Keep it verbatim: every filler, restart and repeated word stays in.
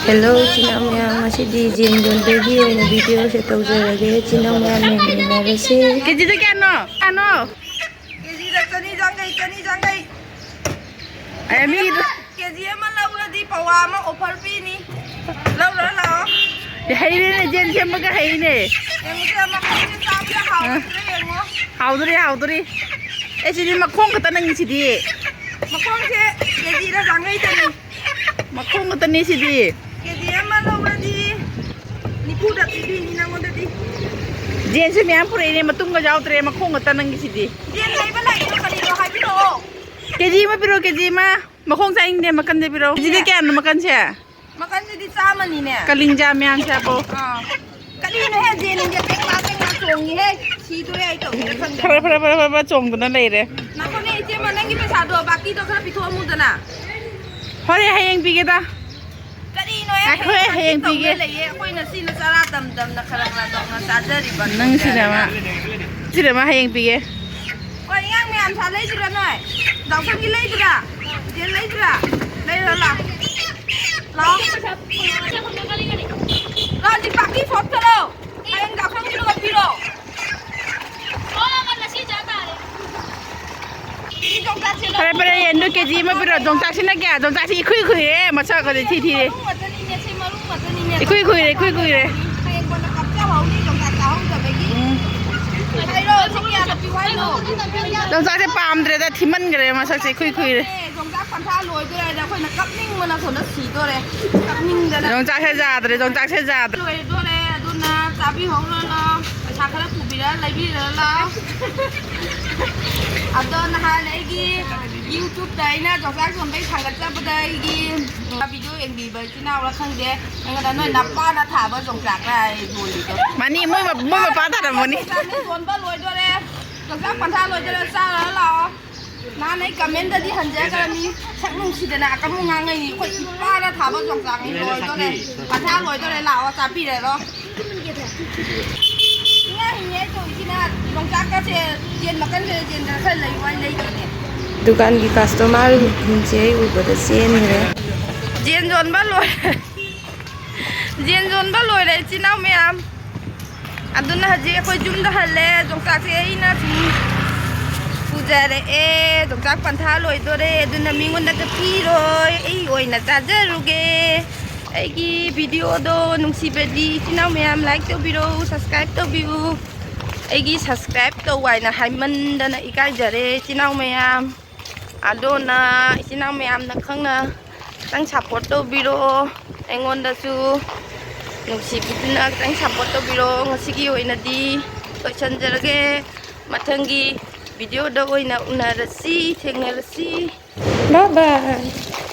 Hello, ꯏꯆꯤꯟ ꯏꯅꯥꯎ ꯃꯌꯥꯝ, ꯉꯁꯤꯗꯤ ꯌꯦꯟ ꯌꯣꯟꯕꯒꯤ ꯑꯣꯏꯅ ꯚꯤꯗꯤꯑꯣꯁꯦ ꯇꯧꯖꯔꯒꯦ꯫ ꯏꯆꯤꯟ ꯏꯅꯥꯎ ꯃꯌꯥꯝ ꯌꯦꯡꯃꯤꯟꯅꯔꯁꯤ꯫ ꯀꯦꯖꯤꯗ ꯀꯌꯥꯅꯣ? ꯀꯌꯥꯅꯣ? ꯀꯦꯖꯤꯗ ꯆꯅꯤ ꯌꯥꯡꯈꯩ, ꯆꯅꯤ ꯌꯥꯡꯈꯩ꯫ ꯑꯦ, ꯃꯤꯗꯨ ꯀꯦꯖꯤ ꯑꯃ ꯂꯧꯔꯗꯤ ꯄꯋꯥ ꯑꯃ ꯑꯣꯐꯔ ꯄꯤꯅꯤ꯫ ꯂꯧꯔꯣ ꯂꯥꯛꯑꯣ꯫ ꯍꯩꯔꯦꯅꯦ, ꯌꯦꯟ ꯁꯦꯝꯕꯒ ꯍꯩꯅꯦ꯫ ꯌꯦꯡꯉꯨꯁꯦ, ꯃꯈꯣꯡꯁꯦ ꯆꯥꯕꯗ ꯍꯥꯎꯒꯗ꯭ꯔꯥ ꯌꯦꯡꯉꯣ꯫ ꯍꯥꯎꯗꯣꯔꯤ, ꯍꯥꯎꯗꯣꯔꯤ꯫ ꯑꯦ, ꯁꯤꯗꯤ ꯃꯈꯣꯡ ꯈꯛꯇ ꯅꯪꯒꯤ ꯁꯤꯗꯤ꯫ ꯃꯈꯣꯡꯁꯦ ꯀꯦꯖꯤꯗ ꯆꯥꯝꯃꯔꯤꯗꯅꯤ꯫ ꯃꯈꯣꯡ ꯈꯛꯇꯅꯤ ꯁꯤꯗꯤ꯫ ꯀꯦꯖꯤ ꯑꯃ ꯂꯧꯔꯗꯤ ꯅꯤꯐꯨꯗ ꯄꯤꯗꯣꯏꯅꯤ ꯅꯪꯉꯣꯟꯗꯗꯤ꯫ ꯌꯦꯟꯁꯨ ꯃꯌꯥꯝ ꯄꯨꯔꯛꯏꯅꯦ, ꯃꯇꯨꯝꯒ ꯌꯥꯎꯗ꯭ꯔꯦ, ꯃꯈꯣꯡ ꯈꯛꯇ ꯅꯪꯒꯤ ꯁꯤꯗꯤ꯫ ꯌꯦꯟ ꯂꯩꯕ ꯂꯥꯛꯏꯗꯣ ꯀꯔꯤꯅꯣ ꯍꯥꯏꯕꯤꯔꯛꯑꯣ꯫ ꯀꯦꯖꯤ ꯑꯃ ꯄꯤꯔꯛꯑꯣ, ꯀꯦꯖꯤ ꯑꯃ꯫ ꯃꯈꯣꯡ ꯆꯥꯅꯤꯡꯗꯦ, ꯃꯀꯟꯗ ꯄꯤꯔꯛꯑꯣ꯫ ꯀꯦꯖꯤꯗ ꯀꯌꯥꯅꯣ ꯃꯀꯟꯁꯦ? ꯃꯀꯟꯁꯤꯗꯤ ꯆꯥꯝꯃꯅꯤꯅꯦ꯫ ꯀꯂꯤꯡꯖꯥ ꯃꯌꯥꯝꯁꯦ ꯍꯥꯞꯄꯣ꯫ ꯑꯥ꯫ ꯀꯔꯤꯅꯣꯍꯦ, ꯌꯦꯟꯁꯤꯡꯁꯦ ꯄꯦꯡꯂꯥ ꯄꯦꯡꯂꯥ ꯆꯣꯡꯉꯤꯍꯦ꯫ ꯁꯤꯗꯣꯔꯦ ꯑꯩ ꯇꯧꯔꯤꯁꯦ ꯈꯪꯗꯦ꯫ ꯐꯔꯦ, ꯐꯔꯦ, ꯐꯔꯦ, ꯐꯔꯦ, ꯐꯔꯦ, ꯆꯣꯡꯗꯅ ꯂꯩꯔꯦ꯫ ꯉꯥꯏꯈꯣꯅꯦ, ꯏꯆꯦꯃ, ꯅꯪꯒꯤ ꯄꯩꯁꯥꯗꯣ ꯕꯥꯀꯤꯗꯣ ꯈꯔ ꯄꯤꯊꯣꯛꯑꯝꯃꯨꯗꯅ꯫ ꯍꯣꯔꯦꯟ ꯍꯌꯦꯡ ꯄꯤꯒꯦꯗ꯫ ꯀꯔꯤꯅꯣꯍꯦ, ꯉꯥꯏꯈꯣꯍꯦ, ꯍꯌꯦꯡ ꯍꯌꯦꯡ ꯇꯧꯗ ꯄꯤꯒꯦ꯫ ꯂꯩꯌꯦ꯫ ꯑꯩꯈꯣꯏꯅ ꯁꯤꯅ ꯆꯔꯥ ꯇꯝ ꯇꯝꯅ ꯈꯔ ꯈꯔ ꯇꯧꯅ ꯆꯥꯖꯔꯤꯕ ꯅꯪ ꯁꯤꯅ ꯅꯣꯏ ꯑꯃ, ꯁꯤꯅ ꯑꯃ ꯍꯌꯦꯡ ꯄꯤꯒꯦ꯫ ꯍꯣꯏ, ꯑꯉꯥꯡ ꯃꯌꯥꯝ ꯁꯥ ꯂꯩꯗ꯭ꯔꯥ ꯅꯣꯏ? ꯗꯥꯎꯁꯪꯒꯤ ꯂꯩꯗ꯭ꯔꯥ? ꯌꯦꯟ ꯂꯩꯗ꯭ꯔꯥ? ꯂꯩꯔꯣ, ꯂꯥꯛꯑꯣ꯫ ꯂꯥꯛꯑꯣ꯫ ꯂꯥꯛꯑꯣ, ꯍꯧꯖꯤꯛ ꯄꯥꯀꯤ ꯁꯣꯠ ꯆꯠꯂꯣ꯫ ꯍꯌꯦꯡ ꯗꯥꯎꯁꯪꯒꯤꯗꯨꯒ ꯄꯤꯔꯣ꯫ ꯐꯔꯦ, ꯐꯔꯦ, ꯌꯦꯟꯗꯣ ꯀꯦꯖꯤ ꯑꯃ ꯄꯤꯔꯣ꯫ ꯌꯣꯡꯆꯥꯛꯁꯤꯅ ꯀꯌꯥ? ꯌꯣꯡꯆꯥꯛꯁꯤ ꯏꯈꯨꯏ ꯈꯨꯏꯔꯦ, ꯃꯁꯛ ꯑꯗꯤ ꯊꯤ ꯊꯤꯔꯦ꯫ ꯃꯔꯨ ꯉꯥꯛꯇꯅꯤꯅꯦ, ꯁꯤ ꯃꯔꯨ ꯉꯥꯛꯇꯅꯤꯅꯦ꯫ ꯏꯈꯨꯏ ꯈꯨꯏꯔꯦ, ꯏꯈꯨꯏ ꯈꯨꯏꯔꯦ꯫ ꯍꯌꯦꯡ ꯀꯣꯟꯅ ꯀꯥꯞꯆꯍꯧꯅꯤ, ꯌꯣꯡꯆꯥꯛ ꯆꯥꯍꯧꯗꯕꯒꯤ꯫ ꯎꯝ꯫ ꯍꯥꯏꯔꯣ, ꯁꯤ ꯀꯌꯥꯗ ꯄꯤꯌꯨ ꯍꯥꯏꯅꯣ? ꯌꯣꯡꯆꯥꯛꯁꯦ ꯄꯥꯝꯗ꯭ꯔꯦꯗ, ꯊꯤꯃꯟꯈ꯭ꯔꯦ, ꯃꯁꯛꯁꯦ ꯏꯈꯨꯏ ꯈꯨꯏꯔꯦ꯫ ꯌꯣꯡꯆꯥꯛ ꯄꯟꯊꯥ ꯂꯣꯏꯗꯣꯔꯦ ꯍꯥꯏꯗꯤ ꯑꯩꯈꯣꯏꯅ ꯀꯞꯅꯤꯡꯕꯅ ꯁꯣꯝꯗ ꯁꯤꯗꯣꯔꯦ꯫ ꯀꯞꯅꯤꯡꯗꯅ꯫ ꯌꯣꯡꯆꯥꯛꯁꯦ ꯌꯥꯗ꯭ꯔꯦ, ꯌꯣꯡꯆꯥꯛꯁꯦ ꯌꯥꯗ꯭ꯔꯦ꯫ ꯂꯣꯏꯗꯣꯔꯦ, ꯑꯗꯨꯅ ꯆꯥꯕꯤꯍꯧꯔꯣ꯫ ꯄꯩꯁꯥ ꯈꯔ ꯄꯨꯕꯤꯔ ꯂꯩꯕꯤꯔ ꯂꯥꯛꯑꯣ꯫ ꯑꯗꯣ ꯅꯍꯥꯟ ꯑꯩꯒꯤ YouTube-ꯇ ꯑꯩꯅ ꯌꯣꯡꯆꯥꯛ ꯌꯣꯟꯕꯩ ꯊꯥꯒꯠꯆꯕꯗ ꯑꯩꯒꯤ video ꯌꯦꯡꯕꯤꯕ ꯏꯆꯤꯟ ꯏꯅꯥꯎꯔ ꯈꯪꯗꯦ, ꯑꯩꯉꯣꯟꯗ ꯅꯣꯏ ꯅꯄꯥꯅ ꯊꯥꯕ ꯌꯣꯡꯆꯥꯛꯂ ꯍꯥꯏ ꯌꯣꯜꯂꯤꯗꯣ꯫ ꯃꯥꯅꯤ, ꯃꯣꯏ ꯃ-, ꯃꯣꯏ ꯃꯄꯥ ꯊꯥꯔꯝꯃꯅꯤ꯫ ꯌꯣꯟꯕ ꯂꯣꯏꯗꯣꯔꯦ, ꯌꯣꯡꯆꯥꯛ ꯄꯟꯊꯥ ꯂꯣꯏꯗꯣꯔꯦ, ꯆꯥꯔ ꯂꯥꯛꯑꯣ꯫ ꯅꯍꯥꯟ ꯑꯩ comment-ꯇꯗꯤ ꯍꯟꯖꯈ꯭ꯔꯃꯤ, ꯁꯛ ꯅꯨꯡꯁꯤꯗꯅ ꯑꯀꯟꯕ ꯉꯥꯡꯉꯩꯅꯤ꯫ ꯑꯩꯈꯣꯏ ꯏꯄꯥꯅ ꯊꯥꯕ ꯌꯣꯡꯆꯥꯛꯅꯤ, ꯂꯣꯏꯗꯣꯔꯦ, ꯄꯟꯊꯥ ꯂꯣꯏꯗꯣꯔꯦ, ꯂꯥꯛꯑꯣ ꯆꯥꯕꯤꯔꯔꯣ꯫ ꯏꯃꯥ ꯍꯤꯡꯉꯦ ꯇꯧꯔꯤꯁꯤꯅ ꯌꯣꯡꯆꯥꯛꯀꯁꯦ ꯌꯦꯟ ꯃꯈꯟꯁꯦ ꯌꯦꯟꯗ ꯈꯔ ꯂꯩꯌꯨ ꯍꯥꯏꯅ ꯂꯩꯗꯣꯏꯅꯦ꯫ ꯗꯨꯀꯥꯟꯒꯤ customer-ꯁꯤꯡꯁꯦ ꯑꯩ ꯎꯕꯗ ꯆꯦꯟꯈ꯭ꯔꯦ꯫ ꯌꯦꯟ ꯌꯣꯟꯕ ꯂꯣꯏꯔꯦ꯫ ꯌꯦꯟ ꯌꯣꯟꯕ ꯂꯣꯏꯔꯦ ꯏꯆꯤꯟ ꯏꯅꯥꯎ ꯃꯌꯥꯝ꯫ ꯑꯗꯨꯅ ꯍꯧꯖꯤꯛ ꯑꯩꯈꯣꯏ ꯌꯨꯝꯗ ꯍꯜꯂꯦ꯫ ꯌꯣꯡꯆꯥꯛꯁꯦ ꯑꯩꯅ ꯁꯨꯝ ꯄꯨꯖꯔꯛꯑꯦ꯫ ꯌꯣꯡꯆꯥꯛ ꯄꯟꯊꯥ ꯂꯣꯏꯗꯣꯔꯦ, ꯑꯗꯨꯅ ꯃꯤꯉꯣꯟꯗꯒ ꯄꯤꯔꯣꯏ, ꯑꯩ ꯑꯣꯏꯅ ꯆꯥꯖꯔꯨꯒꯦ꯫ ꯑꯩꯒꯤ ꯚꯤꯗꯤꯑꯣꯗꯣ ꯅꯨꯡꯁꯤꯕꯗꯤ ꯏꯆꯤꯟ ꯏꯅꯥꯎ ꯃꯌꯥꯝ like ꯇꯧꯕꯤꯔꯣ, subscribe ꯇꯧꯕꯤꯌꯨ꯫ ꯑꯩꯒꯤ subscribe ꯇꯧ ꯍꯥꯏꯅ ꯍꯥꯏꯃꯟꯗꯅ ꯏꯀꯥꯏꯖꯔꯦ ꯏꯆꯤꯟ ꯏꯅꯥꯎ ꯃꯌꯥꯝ꯫ ꯑꯗꯨꯅ ꯏꯆꯤꯟ ꯏꯅꯥꯎ ꯃꯌꯥꯝꯅ ꯈꯪꯅ ꯈꯤꯇꯪ support ꯇꯧꯕꯤꯔꯣ꯫ ꯑꯩꯉꯣꯟꯗꯁꯨ ꯅꯨꯡꯁꯤꯕꯤꯗꯨꯅ ꯈꯤꯇꯪ support ꯇꯧꯕꯤꯔꯣ꯫ ꯉꯁꯤꯒꯤ ꯑꯣꯏꯅꯗꯤ ꯂꯣꯏꯁꯤꯟꯖꯔꯒꯦ꯫ ꯃꯊꯪꯒꯤ ꯚꯤꯗꯤꯑꯣꯗ ꯑꯣꯏꯅ ꯎꯅꯔꯁꯤ, ꯊꯦꯡꯅꯔꯁꯤ꯫ Bye bye꯫